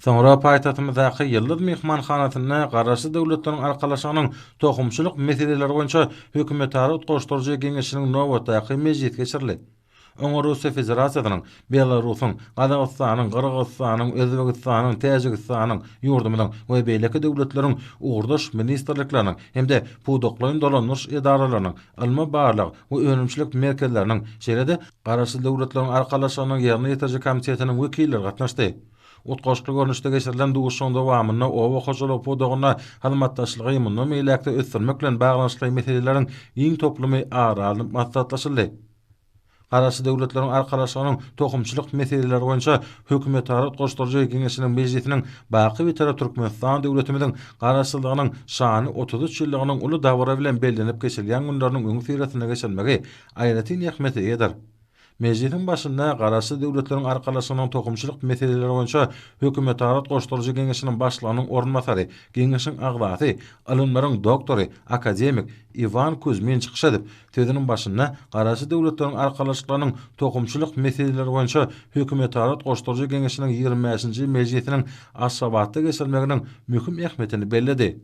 Soňra paýtagtymyzdaky Ýyldyz myhmanhanasynda Garaşsyz Döwletleriň Arkalaşygynyň Tohumçylyk meseleleri boýunça Hökümetara utgaşdyryjy geňeşiniň nobatdaky mejlisi geçirildi. Oňa Russiýa Federasiýasynyň, Belarusyň, Gazagystanyň, Gyrgyzystanyň, Özbegistanyň, Täjigistanyň, ýurdumyzyň we beýleki döwletleriň ugurdaş ministrlikleriniň hem-de pudaklaýyn dolandyryş edaralarynyň, ylmy-barlag we önümçilik merkezleriniň, şeýle-de Garaşsyz Döwletleriň Arkalaşygynyň Ýerine ýetiriji komitetiniň wekilleri gatnaşdy. Utgaşykly görnüşde geçirilen duşuşygyň dowamynda oba hojalygy pudagynda hyzmatdaşlygy mundan beýläk-de ösdürmek bilen baglanyşykly meseleleriň giň toplumy ara alnyp maslahatlaşyldy. Garaşsyz Döwletleriň Arkalaşygynyň Tohumçylyk meseleleri boýunça Hökümetara utgaşdyryjy geňeşiniň mejlisiniň baky Bitarap Türkmenistan döwletimiziň Garaşsyzlygynyň şanly 33 ýyllygynyň uly dabara bilen bellenip geçilýän günleriniň öňüsyrasynda geçirilmegi aýratyn ähmiýete eýedir. Mejlisiň başynda Garaşsyz Döwletleriň Arkalaşygynyň Tohumçylyk meseleleri boýunça Hökümetara utgaşdyryjy geňeşiniň başlygynyň orunbasary, geňeşiň agzasy, ylymlaryň doktory, akademik Iwan Kuzmin çykyş edip, sözüniň başynda Garaşsyz Döwletleriň Arkalaşyklarynyň Tohumçylyk meseleleri boýunça Hökümetara utgaşdyryjy geňeşiniň 25-nji mejlisiniň Aşgabatda geçirilmeginiň möhüm ähmiýetini belledi.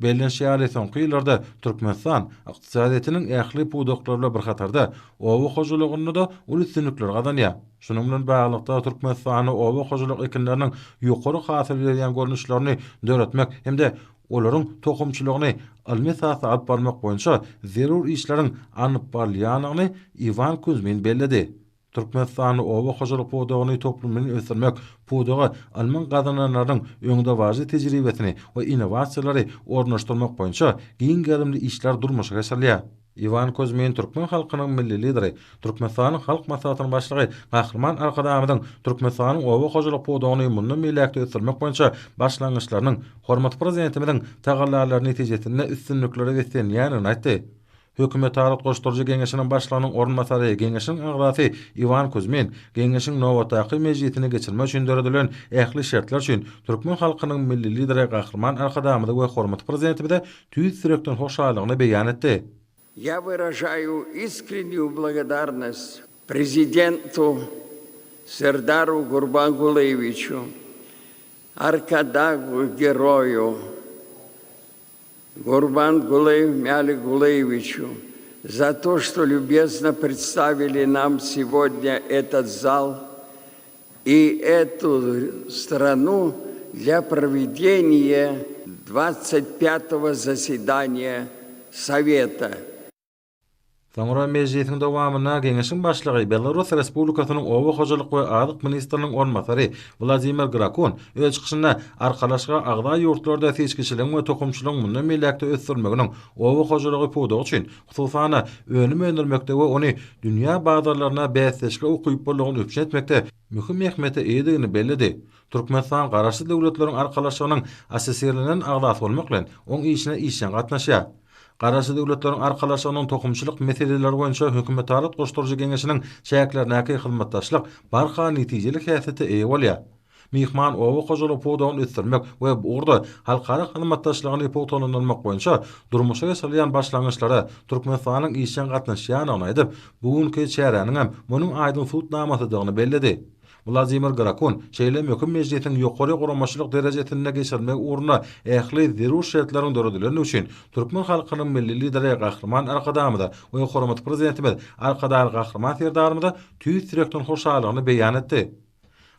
Bellenişi ýaly, soňky ýyllarda Türkmenistan ykdysadyýetiniň ähli pudaklary bilen bir hatarda, oba hojalygynda-da uly üstünlikleri gazanýar. Şunuň bilen baglylykda, Türkmenistanda oba hojalyk ekinleriniň ýokary hasyl berýän görnüşlerini döretmek hem-de olaryň tohumçylygyny ylmy esasda alyp barmak boýunça zerur işleriň alnyp barylýandygyny Iwan Kuzmin belledi. Türkmenistanda oba hojalyk pudagyny toplumlaýyn ösdürmek, pudaga ylmyň gazananlarynyň öňdebaryjy tejribesini we innowasiýalary ornaşdyrmak boýunça giň gerimli işler durmuşa geçirilýär. Iwan Kuzmin türkmen halkynyň Milli Lideri, Türkmenistanyň Halk Maslahatynyň Başlygy Gahryman Arkadagymyzyň Türkmenistanyň oba hojalyk pudagyny mundan beýläk-de ösdürmek boýunça başlangyçlarynyň hormatly Prezidentimiziň tagallalary netijesinde üstünliklere beslenýändigini aýtdy. Hökümetara utgaşdyryjy geňeşiniň başlygynyň orunbasary, geňeşiň agzasy Iwan Kuzmin geňeşiň nobatdaky mejlisini geçirmek üçin döredilen ähli şertler üçin türkmen halkynyň Milli Lideri Gahryman Arkadagymyza we hormatly Prezidentimize tüýs ýürekden hoşallygyny beýan etdi. Я выражаю искреннюю благодарность Президенту Сердару Гурбангулыевичу, Arkadagly Geroýu Gurbanguly Mälikgulyýewiçu za to, что любезно представили нам сегодня этот зал и эту страну для проведения 25-го заседания Совета. Soňra mejlisiň dowamynda Geňeşiň başlygy, Belarus Respublikasynyň Oba hojalyk we azyk ministriniň orunbasary Wladimir Grakun öz çykyşynda Arkalaşyga agza ýurtlarda seçgiçiligiň we tohumçylygyň mundan beýläk-de ösdürilmeginiň oba hojalygy pudagy üçin, hususan-da, önüm öndürmekde we ony dünýä bazarlaryna bäsdeşlige ukyplylygyny üpjün etmekde möhüm ähmiýete eýedigini belledi. Türkmenistan Garaşsyz Döwletleriň Arkalaşygynyň assosirlenen agzasy bolmak bilen, oň işine işjeň gatnaşýar. Garaşsyz Döwletleriň Arkalaşygynyň Tohumçylyk meseleleri boýunça Hökümetara utgaşdyryjy geňeşiniň çäklerindäki hyzmatdaşlyk barha netijeli häsiýete eýe bolýar. Myhman oba hojalygy pudagyny ösdürmek we bu ugurda halkara hyzmatdaşlygyny pugtalandyrmak boýunça durmuşa geçirilýän başlangyçlara Türkmenistanyň işjeň gatnaşýandygyny aýdyp, bu günki çäräniňem munuň aýdyň subutnamasydygyny belledi. Wladimir Grakun şeýle möhüm mejlisiň ýokary guramaçylyk derejesinde geçirilmegi ugrunda ähli zerur şertleriň döredilendigi üçin türkmen halkynyň Milli Lideri Gahryman Arkadagymyza we hormatly Prezidentimiz Arkadagly Gahryman Serdarymyza tüýs ýürekden hoşallygyny beýan etdi.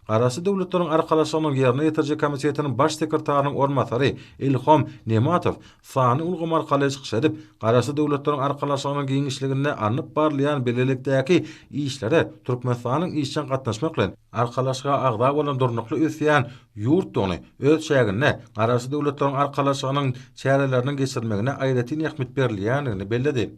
Garaşsyz Döwletleriň Arkalaşygynyň Ýerine ýetiriji komitetiniň Baş sekretarynyň orunbasary Ilhom Nematow sanly ulgam arkaly çykyş edip, Garaşsyz Döwletleriň Arkalaşygynyň giňişliginde alnyp barylýan bilelikdäki işlere Türkmenistanyň işjeň gatnaşmak bilen, Arkalaşyga agza bolan durnukly ösýän ýurtdugyny, öz çäginde Garaşsyz Döwletleriň Arkalaşygynyň çäreleriniň geçirilmegine aýratyn ähmiýet berilýändigini belledi.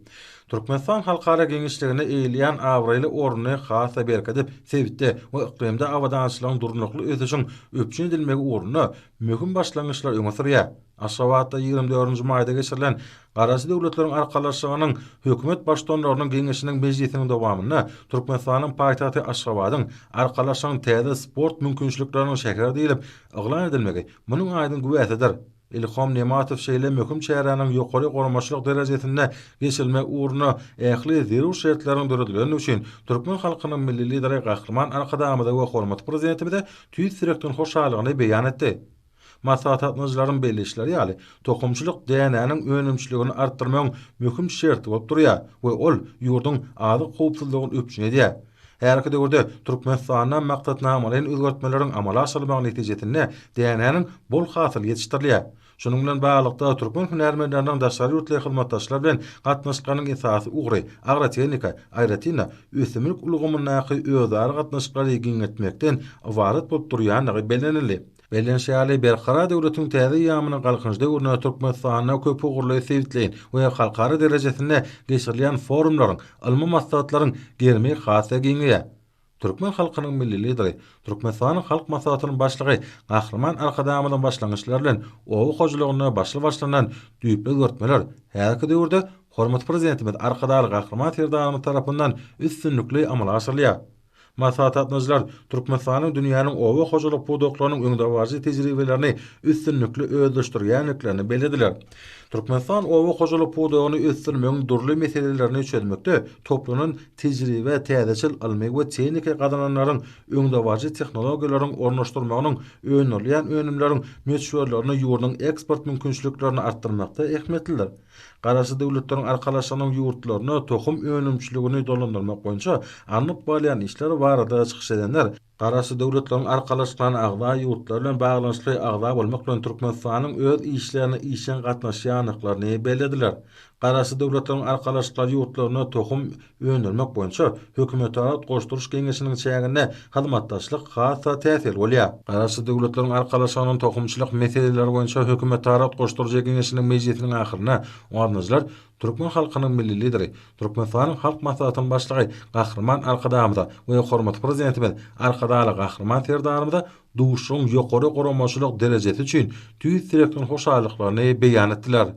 Türkmenistan halkara giňişliginde eýeleýän abraýly ornuny has-da berkidip, sebitde we yklymda abadançylygyň durnukly ösüşiň üpjün edilmegi ugrunda möhüm başlangyçlary öňe sürýär. Aşgabatda 24-nji maýda geçirilen Garaşsyz Döwletleriň Arkalaşygynyň Hökümet Baştutanlarynyň Geňeşiniň mejlisiniň dowamynda Türkmenistanyň paýtagty Aşgabadyň Arkalaşygyň täze sport mümkinçilikleriniň şäheri diýlip yglan edilmegi munuň aýdyň güwäsidir. Ilhom Nematow şeýle möhüm çäräniň ýokary guramaçylyk derejesinde geçirilmegi ugrunda ähli zerur şertleriň döredilendigi üçin türkmen halkynyň Milli Lideri Gahryman Arkadagymyza we hormatly Prezidentimize tüýs ýürekden hoşallygyny beýan etdi. Maslahata gatnaşyjylaryň belleýişleri ýaly, tohumçylyk dänäniň önümçiligini artdyrmagyň möhüm şerti bolup durýar we ol ýurduň azyk howpsuzlygyny üpjün edýär. Häzirki döwürde Türkmenistanda maksatnamalaýyn özgertmeleriň amala aşyrylmagy netijesinde dänäniň bol hasyly ýetişdirilýär. Şunuň bilen baglylykda, türkmen hünärmenleriniň daşary ýurtly hyzmatdaşlar bilen gatnaşyklarynyň esasy ugry agrotehnika, aýratyn-da, ösümlik ulgamyndaky özara gatnaşyklary giňeltmekden ybarat bolup durýandygy bellenildi. Bellenişi ýaly, Berkarar döwletiň täze eýýamynyň Galkynyş döwründe Türkmenistanda köpugurly sebitleýin we halkara derejesinde geçirilýän forumlaryň, ylmy maslahatlaryň gerimi has-da giňeýär. Türkmen halkynyň Milli Lideri, Türkmenistanyň Halk Maslahatynyň Başlygy Gahryman Arkadagymyzyň başlangyçlary bilen oba hojalygynda başly başlanan düýpli özgertmeler häzirki döwürde hormatly Prezidentimiz Arkadagly Gahryman Serdarymyz tarapyndan üstünlikli amala aşyrylýar. Maslahata gatnaşyjylar Türkmenistanyň dünýäniň oba hojalyk pudaklarynyň öňdebaryjy tejribelerini üstünlikli özleşdirýändiklerini bellediler. Türkmenistan oba hojalyk pudagyny ösdürmegiň dürli meselelerini çözmekde toplanan tejribe täzeçil ylmy we tehniki gazananlaryň öňdebaryjy tehnologiýalaryň ornaşdyrmagynyň öndürilýän önümleriň möçberlerini ýurduň eksport mümkinçiliklerini artdyrmakda ähmiýetlidir. Garaşsyz Döwletleriň Arkalaşygynyň ýurtlarynda tohum önümçiligini dolandyrmak boýunça alnyp barylýan işler barada çykyş edenler, Garaşsyz Döwletleriň Arkalaşygyna agza ýurtlar bilen baglanyşykly agza bolmak bilen Türkmenistanyň öz işlerine işjeň gatnaşýandyklaryny bellediler. Garaşsyz Döwletleriň Arkalaşyklary ýurtlarynda tohum öndürmek boýunça Hökümetara Utgaşdyryş Geňeşiniň çäginde hyzmatdaşlyk has-da täsirli bolýar. Garaşsyz Döwletleriň Arkalaşygynyň tohumçylyk meseleleri boýunça Hökümetara Utgaşdyryjy Geňeşiniň mejlisiniň ahyrynda gatnaşyjylar türkmen halkynyň Milli Lideri, Türkmenistanyň Halk Maslahatynyň Başlygy Gahryman Arkadagymyza we hormatly Prezidentimiz Arkadagly Gahryman Serdarymyza duşuşygyň ýokary guramaçylyk derejesi üçin tüýs ýürekden hoşallyklaryny beýan etdiler.